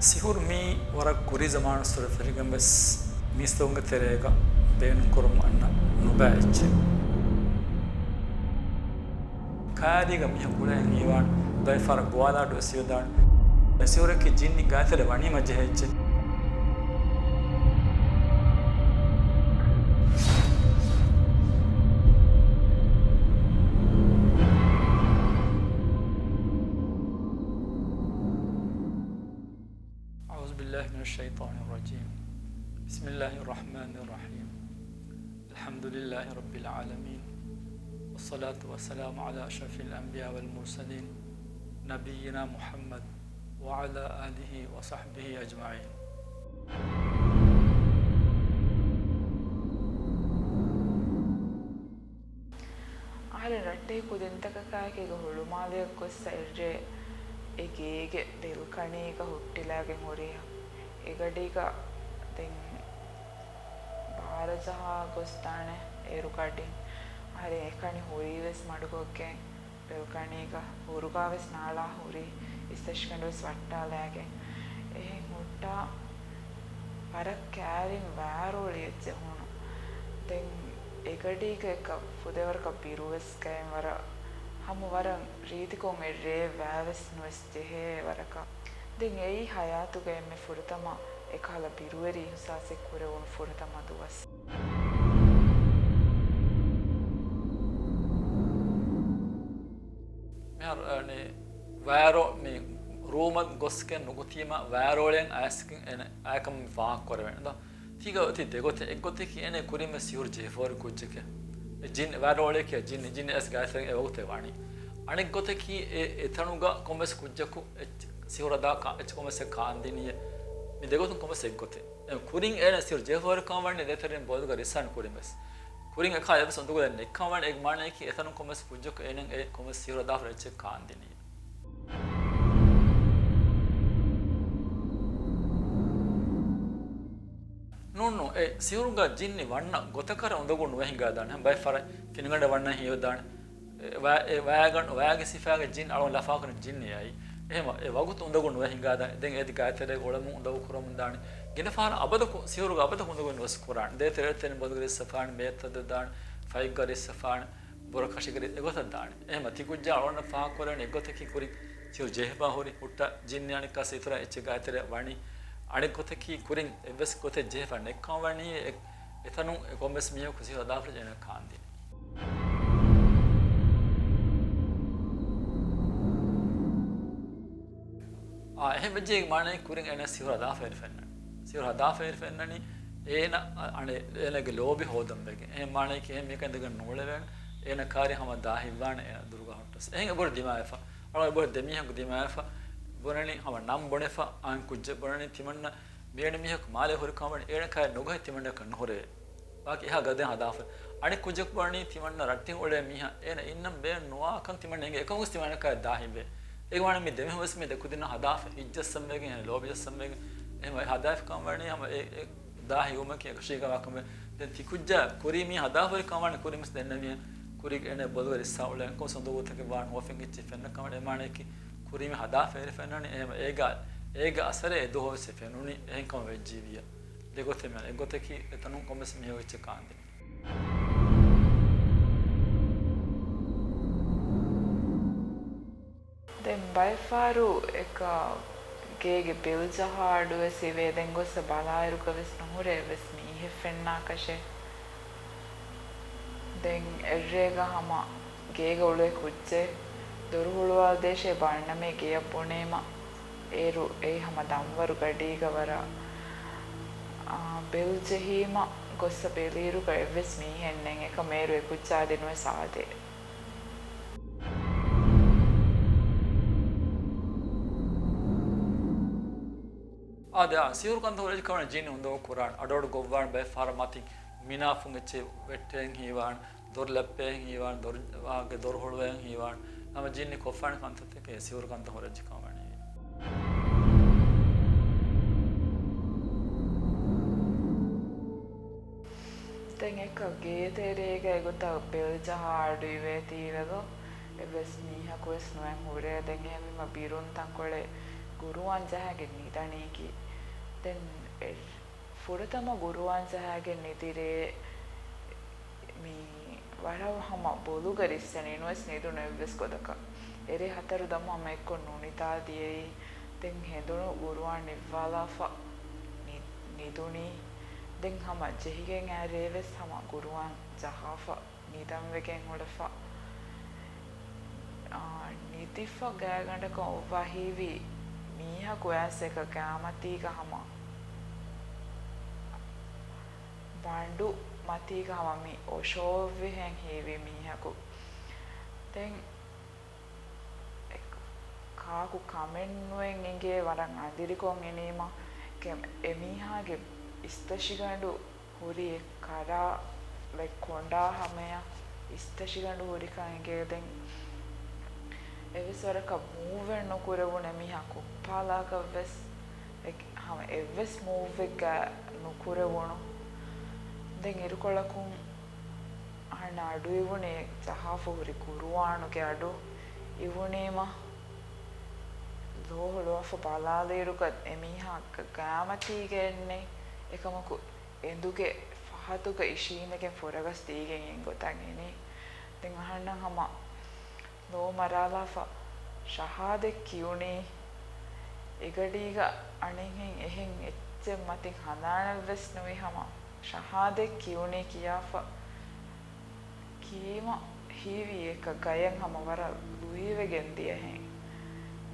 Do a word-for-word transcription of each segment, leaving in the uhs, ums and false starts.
ސިހުރު މީ ވަރަށް ކުރީ ޒަމާނުއްސުރެ ފެށިގެން ވެސް މީސްތަކުންގެ ތެރޭގަ ބޭނުންކުރަމުން އަންނަ ނުބައި އެއްޗެއް. ކައިރީގަ މީހަކު އުޅޭން ހީވާން ބައެއް ފަހަރަށް ގޮވާލާ ޑޮސިވެދާނެ. ސިހުރަކީ ޖިންނި ގާތެރެ ވަނީމަ ޖެހޭ އެއްޗެއް. أعوذ بالله من الشيطان الرجيم. بسم الله الرحمن الرحيم. الحمد لله رب العالمين. والصلاة والسلام على أشرف الأنبياء والمرسلين نبينا محمد وعلى آله وصحبه أجمعين. އަހަރެން ރައްޓެހި ކުދިންތަކަކާއެކީގަ ހުޅުމާލެއަށް ގޮއްސަ އެއްރޭ އެ ގޭގެ ބެލްކަނީގަ ހުއްޓިލާގެން ހުރިހާ. އެގަޑީގަ ދެން ބާރަ ޖަހާ ގޮސްދާނެ އޭރު ގަޑިން. އަހަރެން އެކަނި ހުރީވެސް މަޑުކޮށްގެން ބެލްކަނީގަ ހުރުގާވެސް ނާޅާ ހުރީ އިސްތަށިގަނޑުވެސް ވައްޓާލާގެން. އެހެން ހުއްޓާ ވަރަށް ކައިރިން ވައިރޯޅިއެއް ޖެހުނު. ދެން އެގަޑީގަ އެކަ ފުދޭވަރަކަށް ބިރުވެސް ގައިން ވަރަށް ހަމަ ވަރަށް ރީތިކޮށް އެއްރޭ ވައިވެސް ނުވެސް ޖެހޭ ވަރަކަށް. ދެން އެއީ ހަޔާތުގަ އެންމެ ފުރަތަމަ އެކަހަލަ ބިރުވެރި އިހުސާސެއް ކުރެވުނު ފުރަތަމަ ދުވަސް. މިހާރު، އަނެ، ވައިރޯ-، މި ރޫމަށް ގޮސްގެން ނުގުތީމަ ވައިރޯޅެއް އައިސްގެން އެނެ އާކަމަށް ފާހަގަ ކުރެވޭނެ ދޯ. ތީގަ އޮތީ ދެގޮތެއް. އެއްގޮތަކީ އޭނަ ކުރިން ވެސް ސިހުރު ޖެހިފަހުރި ކުއްޖެކޭ. އެ ޖިން ވައިރޯޅެކޭ ޖިން، ޖިން އައިސް ގާތްތެރެއިން އެ ވަގުތެއް ވާނީ. އަނެއްގޮތަކީ އެ، އެތަނުގަ ކޮންމެސް ކުއްޖަކު އެއްޗެއް ސިހުރު ހަދާ ކާ-، އެއްޗެއް ކޮންމެސް އެއް ކާންދިނީއޭ. މި ދެގޮތުން ކޮންމެސް އެއްގޮތެއް. އެ ކުރިން އޭނަ ސިހުރު ޖެހިފަހުރި ކަމަށް ވަނީ ދޭތެރެއިން ބޮލުގަ ރިއްސާން ކުރިން ވެސް. ކުރިން އެކާ އެއްވެސް އުނދަގުލެއް ނެތްކަމަށް ވަނީ އޭގެ މާނައަކީ އެތަނުން ކޮންމެސް ކުއްޖަކު އޭނަ އެ ކޮންމެސް ސިހުރު ހަދާފަ އެއްޗެއް ކާންދިނީ. ނޫން ނޫން، އެ ސިހުރުގަ ޖިންނި ވަންނަ ގޮތަކަށް އުނދަގޫ ނުވެ ހިނގާދާނެ. ބައެއް ފަހަރަށް ފިނިގަނޑެއް ވަންނަން ހީވެދާނެ. އެ ވަ-، އެ ވައިގަނޑު، ވައިގެ ސިފައިގެ ޖިން އަޅުން ލަފާކުރި ޖިންނި އައި. އެހެމަ އެ ވަގުތު އުނދަގޫ ނުވެ ހިނގާދާނެ. ދެން އޭދި ގާތެރޭގަ އުޅެމުން އުނދަގޫ ކުރަމުން ދާނެ. ގިނަ ފަހަރަށް އަބަދަކު ސިހުރުގަ އަބަދަކު އުނދަގޫ ނުވެސް ކުރާނެ. ދޭތެރޭ ތެރެއިން ބޮލުގަ ރިއްސަފާނެ، މޭތައް ދަދާނެ، ފައިގަ ރިއްސަފާނެ. ބުރަކަށިގެ ރި-، އެގޮތަށް ދާނެ. އެހެމަ ތިކުއްޖާ އަޅުގަނޑަށް ފާހަގަކުރެވެނީ އެއްގޮތަކީ ކުރިން ސިހުރު ޖެހިފަ ހުރި ހުއްޓަ ޖިންނި އަނެއްކާ ސިތުރަ އެއްޗެއް ގާތެރެ ވަނީ. އަނެއްގޮތަކީ ކުރިން އެއްވެސް ގޮތެއް ޖެހިފަ ނެތްކަމަށް ވަނީ އެ-، އެތަނުން އެ ކޮންމެސް މީހަކު ސިހުރު ހަދާފަ އޭނަ ކާންދިނީ. އާ، އެހެން ވެއްޖެ އޭގެ މާނައަކީ ކުރިން އޭނަ ސިހުރު ހަދާފައިރި ފެންނަނީ. ސިހުރު ހަދާފައިރި ފެންނަނީ އޭނަ، އަ-، އަނެ-، އޭނަގެ ލޯބި ހޯދަން ވެގެން. އެހެން މާނައަކީ އެހެން މީހަކަށް އިނދެގެން ނޫޅެވޭނެ. އޭނަ ކާރި ހަމަ ދާހިތްވާނެ އޭނަ ދުރުގަ ހުއްޓަސް. އެހެން އެބަހުރި ދިމާވެފަ. އަޅު އެބަހުރި ދެމީހަކު ދިމާވެފަ. ބުނަނީ ހަމަ ނަން ބުނެފަ އާން ކުއްޖެއް ބުނަނީ ތިމަންނަ މިއެންމެ މީހަކު މާލެ ހުރި ކަމަށް ވަނީ އޭނަ ކާރި ނުގަހެއް ތިމަންނަކަށް ނުހުރެވޭ. ވާކި އެހާ ގަދައިން ހަދާފަ. އަނެއް ކުއްޖަކު ވަނީ ތިމަންނަ ރައްޓެހި އުޅޭ މީހާ އޭނަ އިންނަން ބޭނުން ނުވާކަން ތިމަންނަ އެނގޭ. އެކަމަކު ތިމަންނަ ކާރި ދާހިތްވޭ. އޭގެ މާނަ މި ދެމީހުން ވެސް މި ދެ ކުދިންނަށް ހަދާފަ ހިތްޖައްސަން ވެގެން އޭނަ ލޯބި ޖައްސަން ވެގެން. އެހެން އެ ހަދާފަ ކަމަށް ވަނީ ހަމަ އެ، އެ ދާހިތް ވުމަކީ އެކަށީގެންވާ ކަމެއް. ދެން ތިކުއްޖާ ކުރީ މީ ހަދާފަ ހުރި ކަމަށް ވަނީ ކުރިން ވެސް ދެންނެވި. ކުރީގެ އޭނަ ބޮލުގަ ރިއްސާ އުޅޭ ކޮން ސުނދަގޫތަކެއް ވާން ހޯފެން އެއްޗެއް ފެންނަ ކަމަށް ވަނީ. އެ މާނައަކީ ކުރީމި ހަދާފައިރި ފެންނަނީ. އެހެން އޭގަ، އޭގެ އަސަރެއް އެ ދުވަހު ވެސް ފެނުނީ. އެހެން ކަމަށް ވެއްޖީވިއްޔާ. ދެގޮތެއް މި އެއްގޮތަކީ އެތަނުން ކޮންމެސް މީހަކު އެއްޗެއް ކާންދިނީ. ދެން ބައެއްފަހަރު އެކަ ގޭގެ ބެލް ޖަހާ އަޑުވެސް އިވޭ. ދެން ގޮއްސަ ބަލާއިރުގަ ވެސް ނުހުރޭ އެއްވެސް މީހެއް ފެންނާކަށެއް. ދެން އެއްރޭގަ ހަމަ ގޭގަ އުޅޭ ކުއްޖެއް ދޮރު ހުޅުވާލަދޭށޭ ބާންނަމޭ ގެޔަށް ބުނީމަ، އޭރު އެއީ ހަމަ ދަންވަރު ގަޑީގަ ވަރަށް، އާ، ބެލް ޖެހީމަ ގޮއްސަ ބެލިއިރުގަ އެއްވެސް މީހެއް ނެތް. އެކަމަ އޭރު އެ ކުއްޖާ އަދި ނުވެސް އާދޭ. އާދެ، އާ، ސިހުރު ކަންތައް ހުރެއްޖެ ކަމަން ޖިން އުނދަގޫ ކުރާން، އަޑުއަޑު ގޮއްވާން، ބައެއް ފަހަރަށް މަތިން މިނާފުން އެއްޗެއް ވެއްޓެން ހީވާން، ދޮރު ލައްޕޭން ހީވާން، ދޮރު، ވާގެ ދޮރު ހުޅުވޭން ހީވާން، ހަމަ ޖިންނި ކޮށްފާނެ ކަންތައްތަކެއް ސިހުރު ކަންތައް ހުރެއްޖެ ކަމަނީ. ދެން އެކަ ގޭތެރޭގަ އެގޮތަށް ބެލް ޖަހާ އަޑު އިވޭތީވެދޯ، އެއްވެސް މީހަކު ވެސް ނުވެން ހުރޭ. ދެން އެހެންވީމަ ބިރުން ތަންކޮޅެއް ގުރުއާން ޖަހާގެން ނިދަނީކީ. ދެން އެ ފުރަތަމަ ގުރުއާން ޖަހާގެން ނިދިރޭ މީ ވަރަށް ހަމަ ބޮލުގަ ރިއްސަނީ ނުވެސް ނިދުނު އެއްވެސް ގޮތަކަށް. އެރޭ ހަތަރު ދަމު ހަމަ އެއްކޮށް ނުނިދާ ދިޔައީ. ދެން ހެނދުނު ގުރުއާން ނިއްވާލާފަ ނި-، ނިދުނީ. ދެން ހަމަ ޖެހިގެން އައި ރޭވެސް ހަމަ ގުރުއާން ޖަހާފަ ނިދަން ވެގެން އުޅެފަ. އާ، ނިދިފަ ގާތްގަނޑަކަށް އޮއްވާ ހީވީ މީހަކު އައިސް އެކަ ގާމަތީގަ ހަމަ ބަނޑު މަތީގަ ހަމަ މި އޮށޯއްވިހެން ހީވީ މީހަކު. ދެން އެ ކާކު ކަމެއްނުވެން އިނގޭ ވަރަށް އަނދިރިކޮށް އިނީމަ، ކެ-، އެމީހާގެ އިސްތަށިގަނޑު ހުރި ކަރާ، ލައިކް، ކޮނޑާ ހަމަޔަށް އިސްތަށިގަނޑު ހުރިކަން އިނގޭ. ދެން އެވެސް ވަރަކަށް މޫވެއް ނުކުރެވުނު އެމީހާ ކޮއްޕާލާކަށްވެސް އެ-، ހަމަ އެއްވެސް މޫވެއްގަ ނުކުރެވުނު. ދެން އިރުކޮޅަކުން އަހަންނަށް އަޑު އިވުނީ ޖަހާފަ ހުރި ގުރުއާނުގެ އަޑު އިވުނީމަ، ލޯ ހުޅުވާފަ ބަލާލިއިރުގަ އެމީހާ ގ-، ގާމަތީގައެއްނެތް. އެކަމަކު އެނދުގެ ފަހަތުގަ އިށީނދެގެން ފުރަގަސް ދީގެން އިން ގޮތަށް އިނީ. ދެން އަހަންނަށް ހަމަ ލޯ މަރާލާފަ ޝަހާދަތް ކިޔުނީ. އެގަޑީގަ އަނެއްހެން އެހެން އެއްޗެއް މަތިން ހަނދާނެއްވެސް ނުވި ހަމަ ޝަހާދަތް ކިޔުނީ ކިޔާފަ ކީމަ ހީވީ އެކަ ގަޔަށް ހަމަ ވަރަށް ލުއިވެގެން ދިޔަހެން.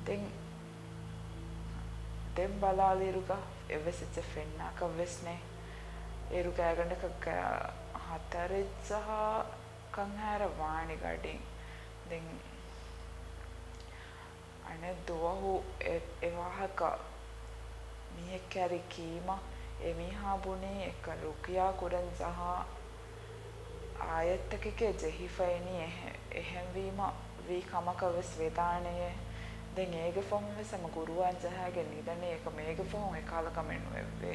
ދެން، ދެން ބަލާލިއިރުގަ އެއްވެސް އެއްޗެއް ފެންނާކަށްވެސް ނެތް. އޭރު ގާތްގަނޑަކަށް ގާ ހަތަރެއް ޖަހާ ކަންހާރަ ވާނި ގަޑިން. ދެން އަނެއް ދުވަހު އެ، އެ ވާހަކަ މީހެއް ކައިރި ކީމަ، އެމީހާ ބުނީ އެކަ ރުޤިޔާ ކުރަން ޖަހާ އާޔަތްތަކެކޭ ޖެހިފައިނީ އެހެ-، އެހެންވީމަ ވީ ކަމަކަށް ވެސް ވެދާނެޔޭ. ދެން އޭގެ ފަހުން ވެސް ހަމަ ގުރުއާން ޖަހާގެން ނިދަނީ އެކަމަ އޭގެ ފަހުން އެކާލަ ކަމެއް ނުވެއްވޭ.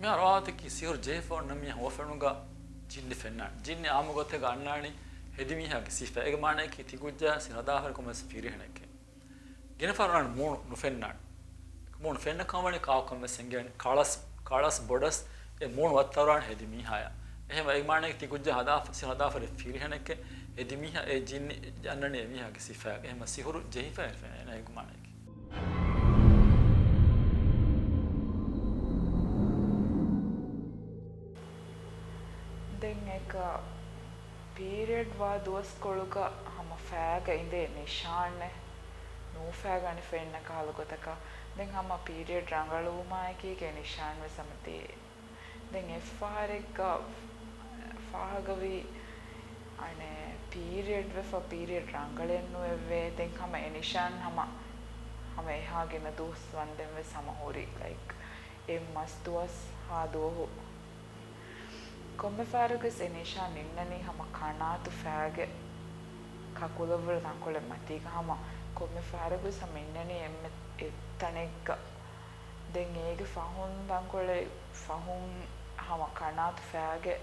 މިހާރު އާދަކީ ސިހުރު ޖެހިފަ އޮންނަ މީހާ ހުވަފެނުގަ ޖިންނި ފެންނާނެ. ޖިންނި އާއްމު ގޮތެއްގަ އަންނާނީ ހެދި މީހާގެ ސިފަ. އޭގެ މާނައަކީ ތި ކުއްޖާ ސިހުރު ހަދާފަ ހުރި ކޮންމެސް ފިރިހެނެއްގެ. ގިނަ ފަހަރު އަންނަ މޫނު ނުފެންނާނެ. މޫނު ފެންނަ ކަމަނީ ކާކު ކޮންމެސް އެނގޭނެ. ކަޅަސް، ކަޅަސް ބޮޑަސް އެ މޫނު ވައްތަރުވާނެ ހެދި މީހާޔާ. އެހެން އޭގެ މާނައަކީ ތި ކުއްޖާ ހަދާފަ، ސިހުރު ހަދާފަ ހުރި ފިރިހެނެއްގެ ހެދި މީހާ އެ ޖިންނި އަންނަނީ އެ މީހާގެ ސިފަޔަށް. އެހެން ސިހުރު ޖެހިފައި ފެންނަނީ އޭގެ މާނައަކީ. ދެން އެކަ ޕީރިއަޑް ވާ ދުވަސްކޮޅުގަ ހަމަ ފައިގަ އިނދޭ ނިޝާންނެއް ނޫފައިގަނެ ފެންނަ ކަހަލަ ގޮތަކަށް. ދެން ހަމަ ޕީރިއަޑް ރަނގަޅުވުމާއެކީގެ ނިޝާން ވެސް ހަމަ ދޭ. ދެން އެއްފަހަރެއްގަ ފާހަގަވީ އަނެއް ޕީރިއަޑް ވެފަ ޕީރިއަޑް ރަނގަޅެއް ނުވެއްވޭ. ދެން ހަމަ އެ ނިޝާން ހަމަ، ހަމަ އެހާ ގިނަ ދުވަސް ވަންދެން ވެސް ހަމަ ހުރި، ލައިކް، އެއް މަސް ދުވަސް ހާ ދުވަހު. ކޮންމެ ފަހަރަކުވެސް އެ ނިޝާން އިންނަނީ ހަމަ ކަނާތު ފައިގެ ކަކުލަށްވުރެ ތަންކޮޅެއް މަތީގަ ހަމަ ކޮންމެ ފަހަރަކުވެސް ހަމަ އިންނަނީ އެންމެ އެއްތަނެއްގަ. ދެން އޭގެ ފަހުން ތަންކޮޅެއް ފަހުން ހަމަ ކަނާތު ފައިގެ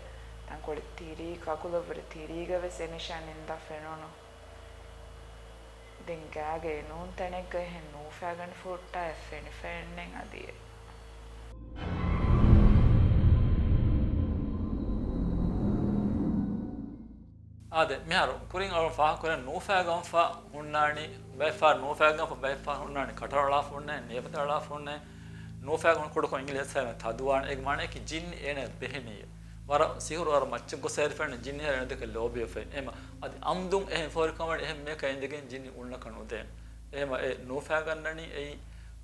ތަންކޮޅެއް ތިރީ ކަކުލަށްވުރެ ތިރީގަ ވެސް އެ ނިޝާން އިންދާ ފެނުނު. ދެން ގާގެ އެނޫން ތަނެއްގަ އެހެން ނޫފައިގަނެ ފުއްޓާ އެ ފެނިފައެއްނެތް އަދި އެ. އާދެ، މިހާރު ކުރިން އަޅުން ފާހަގަކުރަން ނޫފައިގަންފަ ހުންނާނީ، ބައެއްފަހަރު ނޫފައިގަންފަ ބައެއްފަހަރު ހުންނާނީ ކަޓަރަޅާފަ ހުންނޭ، ނޭފަތި އަޅާފަ ހުންނޭ، ނޫފައިގަން ކުޑަކޮށް އިނގިލިސް ހައިން ތަދުވާން. އޭގެ މާނައަކީ ޖިންނި އޭނަ ބެހެނީ. ވަރަށް ސިހުރު ވަރަށް މައްޗަށް ގޮސް އައިރިފައިން ޖިންނި ހައިރެން ދެކެ ލޯބިވެފައި. އެހެމަ އަދި އަމްދުން އެހެން ފޯރިކަމަށް އެހެން މޭކަ އިނދެގެން ޖިންނި އުންނަކަން ނުދޭން. އެހެމަ އެ ނޫފައިގަންނަނީ އެއީ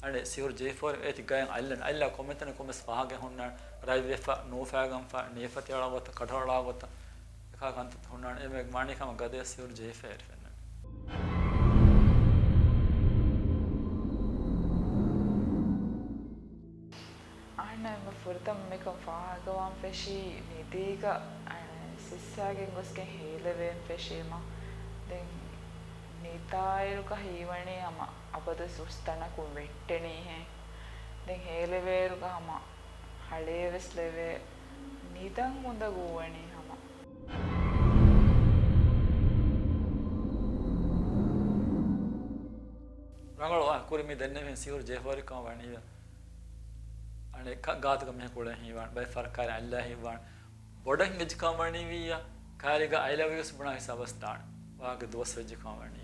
އަނެއް ސިހުރު ޖެހިފޯރި އޭތި ގަޔަށް އައިލަން އައިލާ ކޮންމެތަނެއް ކޮންމެސް ފާހަގަ ހުންނާން ރަތްވެފަ، ނޫފައިގަންފަ، ނޭފަތި އަޅާ ގޮތަށް، ކަޓަރަޅާ ގޮތަށް އެކާ ކަންތައް ހުންނާން. އެމެ މާނީ ކަމަށް ގަދަޔަށް ސިހުރު ޖެހިފައި އެރި ފެންނަނީ. އަހަންނަށް އެންމެ ފުރަތަމަ މިކަން ފާހަގަވާން ފެށީ ނިދީގަ އަނެއް ސިއްސާގެން ގޮސްގެން ހޭލެވޭން ފެށީމަ. ދެން ނިދާއިރުގަ ހީވަނީ ހަމަ އަބަދުވެސް ހުސް ތަނަކުން ވެއްޓެނީހެން. ދެން ހޭލެވޭއިރުގަ ހަމަ ހަޅޭވެސް ލެވޭ. ނިދަން އުނދަގޫވަނީ ހަމަ. ކުރި މި ދެންނެވިހެން ސިހުރު ޖެހިފަވަރިކަމަށް ވަނީވެ. އަނެއް ކަ-، ގާތުގަ މީހަކު އުޅެން ހީވާން، ބައެއް ފަރަކާރި އައްލާ ހީވާން. ބޮޑަށް އިނގިޖިކަމަށް ވަނީވިއްޔާ، ކާރިގަ އައިލަވި ވެސް ބުނާ ހިސާބަސް ދާނެ. ވާގެ ދުވަސް ވެއްޖެކަމަށް ވަނީ.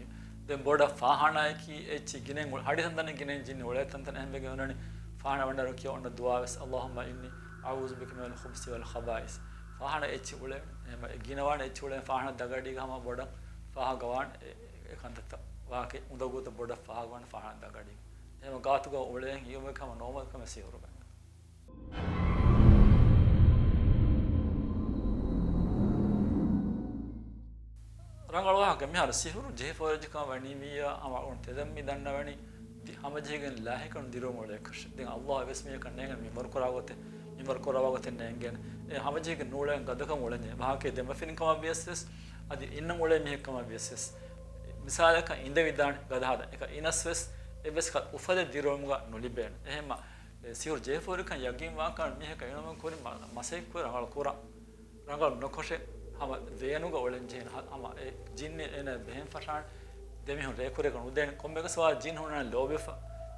ދެން ބޮޑަށް ފާހާނާއަކީ އެއްޗި ގިނައިން އުޅ-، ހަޑި ތަންތަނަށް ގިނައިން ޖިންނި އުޅޭ ތަންތަނަށް އެހެން ވެގެން އޮންނަނީ. ފާހާނާ ވަންނަރު ކިޔަ އޮންނަ ދުޢާ ވެސް، اللهم إني أعوذ بك من الخبث والخبائث. ފާހާނާ އެއްޗި އުޅޭ، އެހެން ގިނަވާނެ އެއްޗި އުޅޭ ފާހާނާ ދަގަޑީގަ ހަމަ ބޮޑަށް ފާހަގަވާނެ އެ، އެ ކަންތައްތައް. ވާހަކަ އުނދަގޫތައް ބޮޑަށް ފާހަގަވާނެ ފާހާނާ ދަގަޑީގަ. އެހެން ގާތުގަ އުޅޭ ހީވެ ހަމަ ނޯމަލް ކަމެއް ސިހުރުގަ. ރަނގަޅު ވާހަކަ މިހާރު ސިހުރު ޖެހިފަވަރިކަމަށް ވަނީ ވިއްޔާ ހަމަ އޮން ތެދަށް މި ދަންނަވަނީ ދި-، ހަމަޖެހިގެން ލާހިކަން ދިރުވަމުން އުޅޭކަށެއް. ދެން އައްލާހް އެވެސް މީހަކަށް ނޭނގެ މި މަރުކުރާ ގޮތެއް، މި މަރުކުރާ ގޮތެއް ނޭނގޭނެ. އެ ހަމަޖެހިގެން ނޫޅެން ގަދަކަމުން އުޅެންޖެހޭ. ވާހަކައެއް ދެމަފިރިން ކަމަށް ވިޔަސް ވެސް، އަދި އިންނަން އުޅޭ މީހެއް ކަމަށް ވިޔަސް ވެސް. މިސާލަކަށް އިނދެވިދާނެ ގަދަ ހަދަ. އެކަ އިނަސް ވެސް އެއްވެސް ކަ-، އުފަލެއް ދިރުވަމުގަ ނުލިބޭނެ. އެހެންމަ އެ ސިހުރު ޖެހިފަވަރިކަން ޔަގީން ވާކަން މީހަކަށް އިނުމުން ކުރި މަ-، މަސައްކަތް ކުރި ރަނގަޅު ކުރަން. ރަނގަޅު ނުކޮށެއް ހަމަ ވޭނުގަ އުޅެން ޖެހޭނެ. ހަ-، ހަމަ އެ ޖިންނި އޭނަ ބެހެން ފަށާން ދެމީހުން ރޭކުރެކަށް ނުދޭނެ. ކޮންމެގަސް ވާ ޖިން ހުންނަން ލޯބިފަ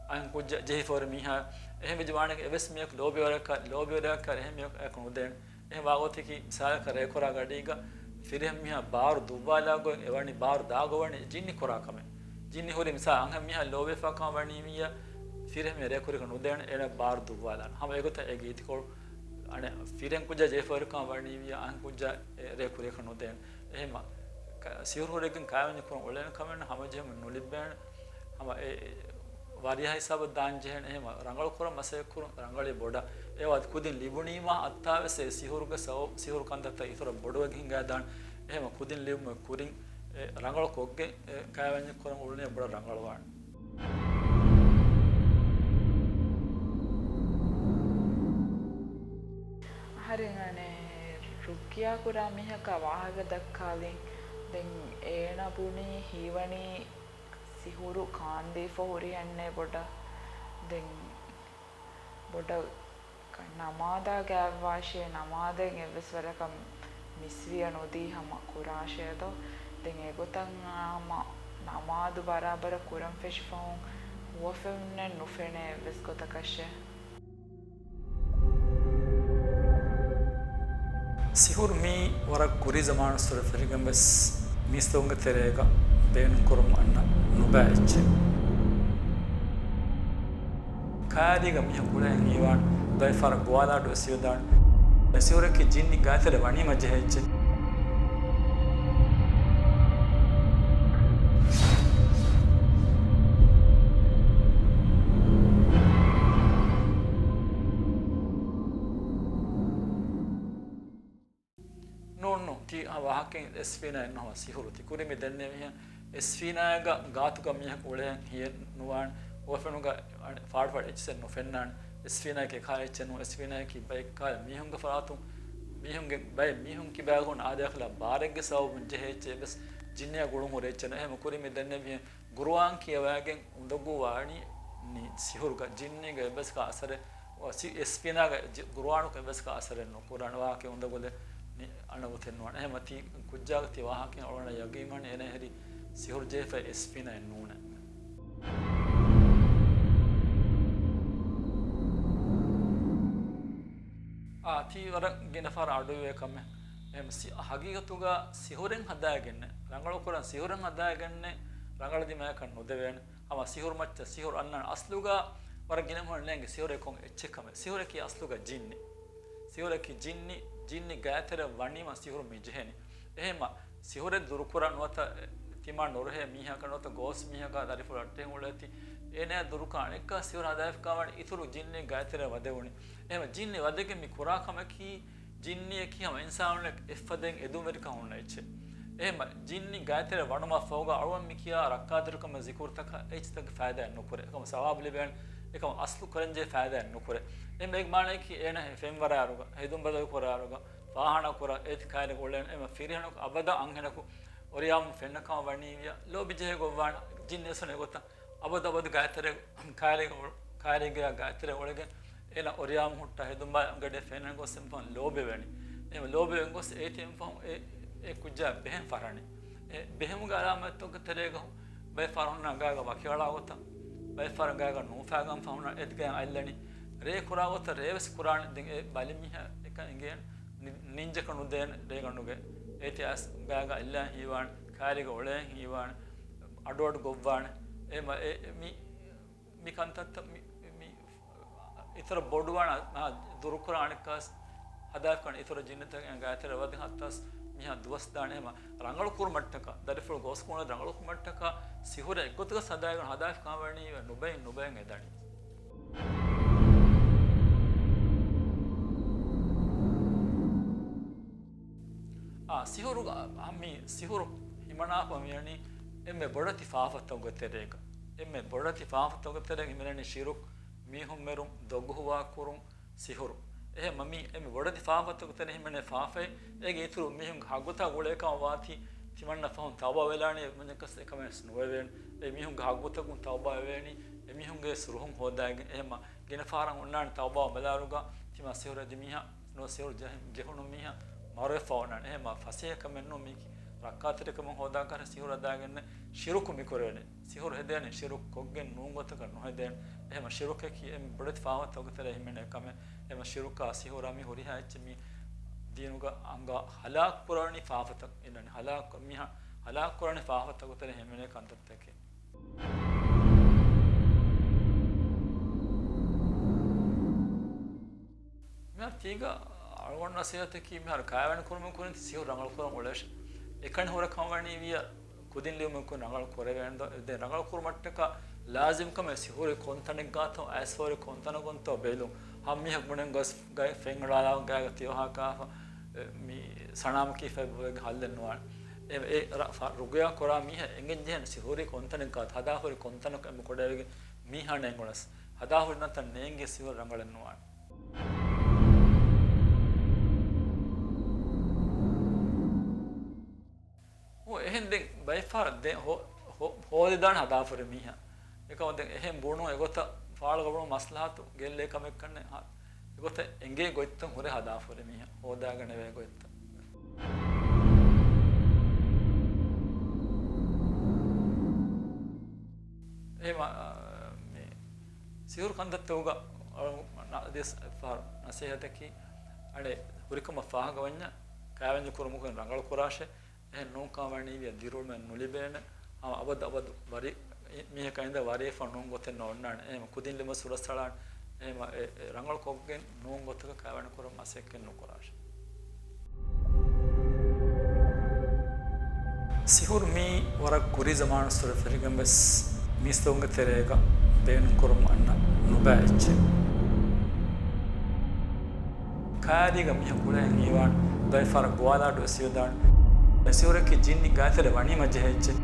އަހަން ކުއްޖަ ޖެހިފަވަރި މީހާ. އެހެން ވެއްޖެ ވާނެ އެވެސް މީހަކު ލޯބިވަރަކަށް، ލޯބިވަރަކަށް އެހެން މީހަކު އެކު ނުދޭނެ. އެހެން ވާގޮތަކީ މިސާލަކަށް ރޭކުރާ ގަޑީގަ ފިރިހެން މީހާ ބާރު ދުއްވާލާ ގޮތް އެވަނީ ބާރު ދާގޮވަނީ ޖިންނި ކުރާ ކަމެއް. ޖިންނި ހުރި މިސާ އަންހެން މީހާ ލޯބިފާ ކަމަށް ވަނީ ވިއްޔާ ފިރިހެން މީހާ ރޭކުރިކަން ނުދޭނެ އޭނަ ބާރު ދުއްވާލާނެ. ހަމަ އެގޮތަށް އޭގެ އިތިކޮޅު އަނެއް ފިރިހެން ކުއްޖާ ޖެހިފަވަރިކަމަށް ވަނީ ވިއްޔާ އަންހެން ކުއްޖާ ރޭކުރިކަން ނުދޭނެ. އެހެމަ ކަ-، ސިހުރު ހުރެގެން ކާވެންޏެއް ކުރަން އުޅޭނެ ކަމެއް ނޫން ހަމަޖެހުމެއް ނުލިބޭނެ. ހަމަ އެ ވަރިހާ ހިސާބަށް ދާން ޖެހޭނެ. އެހެމަ ރަނގަޅު ކުރަން މަސައްކަތް ކުރުން ރަނގަޅީ ބޮޑަށް. އެ ވާ ކުދިން ލިބުނީމާ އައްތާވެސް އެ ސިހުރުގެ ސަބަބު ސިހުރު ކަންތައްތައް އިތުރަށް ބޮޑުވެގެން ހިނގާދާނެ. އެހެމަ ކުދިން ލިބުމުގެ ކުރިން އެ ރަނގަޅު ކޮށްގެން އެ ކާވެންޏެއް ކުރަން އުޅުނީ ބޮޑަށް ރަނގަޅުވާނެ. އަހަރެން އަނެއް ރުޤްޔާ ކުރާ މީހަކާ ވާހަކަ ދައްކާލިން. ދެން އޭނަ ބުނީ ހީވަނީ ސިހުރު ކާންދީފަ ހުރިހެންނޭ ބޮޑަށް. ދެން ބޮޑަށް ކަ-، ނަމާދާ ގާތްވާށޭ، ނަމާދެއް އެއްވެސް ވަރަކަށް މިސްވިޔަ ނުދީ ހަމަ ކުރާށޭދޯ. ދެން އެގޮތަށް ހަމަ ނަމާދު ބަރާބަރަށް ކުރަން ފެށިފަހުން ހުވަފެންނެއް ނުފެނޭ އެއްވެސް ގޮތަކަށޭ. ސިހުރު މީ ވަރަށް ކުރީ ޒަމާނުއްސުރެ ފެށިގެން ވެސް މީސްތަކުންގެ ތެރޭގަ ބޭނުންކުރަމުން އަންނަ ނުބައި އެއްޗެއް. ކާރީގަ މީހަކު އުޅެން ހީވާން ބައެއް ފަހަރަށް ގޮވާލާޑު ވެސް ހިވެދާން. ސިހުރަކީ ޖިންނި ގާތެރެ ވަނީމަ ޖެހޭ އެއްޗެއް. ނޫން، ނޫން. ތީ އާ ވާހަކައިން އެސްފީނާއެއް ނޫން ހަމަ ސިހުރު. ތި ކުރި މި ދެންނެވިހެން އެސްފީނާއެއްގަ ގާތުގަ މީހަކު އުޅޭ ހިޔެއް ނުވާން. އުވަފެނުގަ ފާޑު ފާޑު އެއްޗިސް ނުފެންނާން. އެސްފީނާއެކޭ ކާ އެއްޗެއް ނޫން. އެސްފީނާއަކީ ބައެއް ކާ މީހުންގެ ފަރާތުން، މީހުންގެ ބައެއް މީހުން ކިބާގުން އާދަޔަކަލާ ބާރެއްގެ ސަބަބުން ޖެހޭ އެއްޗެއް ވެސް ޖިންނިއާ ގުޅުން ހުރޭ އެއްޗެއް ނޫން. އެހެމަ ކުރި މި ދެންނެވިހެން ގުރުއާން ކިޔަވައިގެން އުނދަގޫ ވާނީ ނި-، ސިހުރުގަ ޖިންނީގެ އެއްވެސް ކާ އަސަރެއް، ސި-، އެސްފީނާގެ ޖި-، ގުރުއާނުގެ އެއްވެސް ކާ އަސަރެއް ނުކުރާނެ. ވާހަކަ އުނދަގުލެއް ނި-، އަނަގޮތެއް ނުވާނެ. އެހެމަ ތީ ކުއްޖާގަ ތި ވާހަކައިން އަޅުގަނޑަށް ޔަގީންވާނެ އޭނަ ހެރީ ސިހުރު ޖެހިފައި އެސްފީނާއެއް ނޫނޭ. އާ، ތީ ވަރަށް ގިނަ ފަހަރަށް އަޑުއިވޭ ކަމެއް. އެހެން ސި-، ހަގީގަތުގަ ސިހުރެއް ހަދާގެންނެއް، ރަނގަޅު ކުރަން ސިހުރެއް ހަދާގެންނެއް، ރަނގަޅު ދިމާއަކަށް ނުދެވޭނެ. ހަމަ ސިހުރު މައްޗަށް ސިހުރު އަންނާނެ. އަސްލުގަ ވަރަށް ގިނަ މީހުން ނޭނގެ ސިހުރެއް ކޮން އެއްޗެއް ކަމެއް. ސިހުރަކީ އަސްލުގަ ޖިންނި. ސިހުރަކީ ޖިންނި، ޖިންނި ގާތެރެ ވަނީމަ ސިހުރު މި ޖެހެނީ. އެހެމަ ސިހުރެއް ދުރުކުރަން ނުވަތަ ތިމާ ނުރުހޭ މީހަކަށް ނުވަތަ ގޯސް މީހަކާ ދަރިފުޅު އައްޓެހި އުޅޭތީ، އޭނަޔާ ދުރުކާ އަނެއްކާ ސިހުރު ހަދާފިކާވަނީ އިތުރު ޖިންނި ގާތެރެ ވަދެވުނީ. އެހެމަ ޖިންނި ވަދެގެން މި ކުރާ ކަމަކީ، ޖިންނިއަކީ ހަމަ އިންސާނުންނަށް އެއްފަދައިން އެދުންވެރިކަން ހުންނަ އެއްޗެއް. އެހެމަ ޖިންނި ގާތެރެ ވަނުމަށް ފަހުގަ އަޅުގަނޑު މި ކިޔާ ރައްކާތެރިކަމެއް ޒިކުރުތަކަށް އެއްޗިތަކެއް ފައިދާއެއް ނުކުރޭ. އެކަމަ ސަވާބު ލިބޭނެ. އެކަމަ އަސްލު ކުރަންޖެހޭ ފައިދާއެއް ނުކުރޭ. އެހެމަ އޭގެ މާނައަކީ އޭނަ ފެންވަރާއިރުގަ، ހެދުން ބަދަލު ކުރާއިރުގަ، ފާހާނާ ކުރާ އޭތި ކާރިގަ އުޅޭނެ. އެހެމަ ފިރިހެނަކު އަބަދަށް އަންހެނަކު އޮރިޔާމު ފެންނަ ކަމަށް ވަނީވިއްޔާ، ލޯބި ޖެހޭ ގޮއްވާނެ. ޖިން އެސްވަނީ އެގޮތަށް އަބަދު އަބަދު ގާތެރޭ ކާރިގަ އު-، ކާރީގެ ގާތެރޭ އުޅެގެން އޭނަ އޮރިޔާމު ހުއްޓާ ހެދުން ބާ ގަޑޭ ފެންނަން ގޮސް އެންމެ ފަހުން ލޯބިވެނީ. އެ ލޯބިވެން ގޮސް އޭތި އެންމެ ފަހުން އެ، އެ ކުއްޖާ ބެހެން ފަށަނީ. އެ ބެހެމުގެ އަލާމަތްތަކުގެ ތެރޭގަ ބައެއް ފަހަރު ނަގާގަ ވަކިވަޅާ ގޮތަށް ބައެއްފަހަރަށް ގާގަ ނޫފާގަން ފަހުނަށް އެ ގާ އައްލަނީ. ރޭ ކުރާ ގޮތަށް ރޭވެސް ކުރާނެ. ދެން އެ ބަލި މީހާ އެކަން އެނގޭނެ. ނި-، ނިންޖަކަށް ނުދޭނެ ރޭގަނޑުގެ. އޭތި އައިސް ގާގަ އައްލަން ހީވާނެ، ކާރީގަ އޮޅޭން ހީވާނެ، އަޑުއަޑު ގޮއްވާނެ. އެ މަ-، އެ، މި، މި ކަންތައްތައް މި، މި އިތުރަށް ބޮޑުވާނެ، މާ ދުރުކުރާނެ ކާސް ހަދާފިކަން އިތުރަށް ޖިންނިތަކެއް ގާތެރެ ވަދެ ހައްތާސް މީހާ ދުވަސް ދާނެ. އެހެމަ ރަނގަޅު ކުރުމަށްޓަކާ، ދަރިފުޅު ގޯސް ކުން ރަނގަޅު ކުރުމަށްޓަކާ ސިހުރެއް އެއްގޮތަކަށް ހަދާގަން ހަދާފި ކާވަނީ ނުބައި ނުބައި އެދަނީ. އާ، ސިހުރު، އާ، މި ސިހުރު ހިމަނާފަ މިޔަނީ އެންމެ ބޮޑެތި ފާފަތަކުގެ ތެރޭގަ. އެންމެ ބޮޑެތި ފާފަތަކުގެ ތެރޭގަ ހިމެނެނީ ޝިރުކް، މީހުން މެރުން، ދޮގު ހުވާ ކުރުން، ސިހުރު. އެހެމަ މި އެންމެ ބޮޑެތި ފާފަތަކުގެ ތެރޭ ހިމެނޭ ފާފައެއް. އޭގެ އިތުރު މީހުންގެ ހައްގުތައް ގުޅޭ ކަމަށް ވާތީ، ތިމަންނަ ފަހުން ތައުބާ ވެލާނީ މަންޏަކަސް އެކަމެއް ނުވެވޭނެ. އެ މީހުންގެ ހައްގުތަކުން ތައުބާ ވެވޭނީ. އެ މީހުންގެ ސުރުހުން ހޯދާގެން. އެހެމަ ގިނަ ފަހަރަށް އޮންނާނެ ތައުބާ ބަލާރުގަ ތިމާ ސިހުރު އެދި މީހާ ނުވަ ސިހުރު ޖެހެ-، ޖެހުނު މީހާ މަރުވެފަ އޮންނާނެ. އެހެމަ ފަސޭހަ ކަމެއް ނޫން މީކީ. ރައްކާތެރިކަމެއް ހޯދާކަށް ސިހުރު ހަދާގެން ޝިރުކު މިކުރެވޭނެ. ސިހުރު ހެދޭނެ ޝިރުކު ކޮށްގެން ނޫން ގޮތަކަށް ނުހެދޭނެ. އެހެމަ ޝިރުކަކީ އެންމެ ބޮޑެތި ފާފަތަކުގެ ތެރޭ ހިމެނޭ ކަމެއް. އެހެމަ ޝިރުކާ ސިހުރާ މި ހުރިހާ އެއްޗެއް މި ދީނުގަ އަނގަ ހަލާކު ކުރާނީ ފާފަތައް އިންނަނީ. ހަލާކު، މިހާ ހަލާކު ކުރާނީ ފާފަތަކުގެ ތެރޭ ހިމެނޭ ކަންތައްތަކެއް. މިހާރު ތީގަ އަޅުގަނޑު ނަސޭހަތަކީ މިހާރު ކާވެނި ކުރުމުން ކުރިން ސިހުރު ރަނގަޅު ކުރަން އުޅޭށެ. އެކަނި ހުރެ ކަމަށް ވަނީ ވިޔަ ކުދިން ލިޔުމުން ކުރިން ރަނގަޅު ކުރެވޭނެ ދޯ؟ ދެން ރަނގަޅު ކުރުމަށްޓަކާ ލާޒިމް ކަމެއް ސިހުރު ކޮންތަނެއްގާތޯ އައިސްފަހުރި ކޮންތަނަކުންތޯ ބެލުން. ހަމަ މީހަކު ބުނެން ގޮސް ގައި ފެން އަޅާލާ ގާގަ ތިޔޮހާ ކާފަ މި ސަނާމަކީ ފެބުވެގެ ހައްލެއް ނުވާނެ. އެ، އެ ރަ-، ފަ-، ރުގުޔާ ކުރާ މީހަށް އެނގެން ޖެހޭނެ ސިހުރީ ކޮންތަނެއްގާތޯ ހަދާފަހުރި ކޮންތަނަކު އެނބު ކޮޑައިގެން މީހާ ނޭނގުނަސް. ހަދާފަހުރި ނަތަން ނޭނގި ސިހުރު ރަނގަޅެއް ނުވާނެ. އެހެން ދެން ބައެއްފަހަރަށް ދެ-، ހޯ-، ހޯ-، ހޯދިދާނެ ހަދާފަހުރި މީހާ. އެކަމަށް ދެން އެހެން ބުނުން އެގޮތަށް ފާޅުގަ ބުނުން މަސްލަހަތު ގެއްލޭ ކަމެއް ކަންނޭ. އެގޮތަށް އެނގޭ ގޮތްތައް ހުރެ ހަދާފަހުރި މީހާ. ހޯދާގަނެވޭ ގޮތްތައް. އެ މަ-، މި ސިހުރު ކަންތައްތަކުގަ އަޅު ނަ-، ދިސް ފަހަރު ނަސޭހަތަކީ، އަނެއް ހުރިކަމަށް ފާހަގަވަންޏާ ކާވެންޏު ކުރުމުގެ ރަނގަޅު ކުރާށޭ. އެހެން ނޫންކަމަށް ވަނީ ވިޔަ ދިރިއުޅުމެއް ނުލިބޭނެ. ހަމަ އަބަދު އަބަދު ވަރި-، މީހަކަށް އިނދެ ވަރިވެފަ ނޫން ގޮތެއް ނޯންނާނެ. އެހެން ކުދިން ލިބުން ސުރަސްއަޅާނެ. އެހެން އެ، އެ ރަނގަޅު ކޮށްގެން ނޫން ގޮތަކަށް ކާވެނި ކުރަން މަސައްކަތް ނުކުރާށޭ. ސިހުރު މީ ވަރަށް ކުރީ ޒަމާނުއްސުރެ ފެށިގެން ވެސް މީސްތަކުންގެ ތެރޭގަ ބޭނުންކުރަމުން އަންނަ ނުބައި އެއްޗެއް. ކާރީގަ މީހަކު އުޅޭން ހީވާން ދައިފާރަ ގޮވާލާ ޑޮސިވެދާން. ސިހުރަކީ ޖިންނި ގާތެރެ ވަނީމަ ޖެހޭ އެއްޗެއް.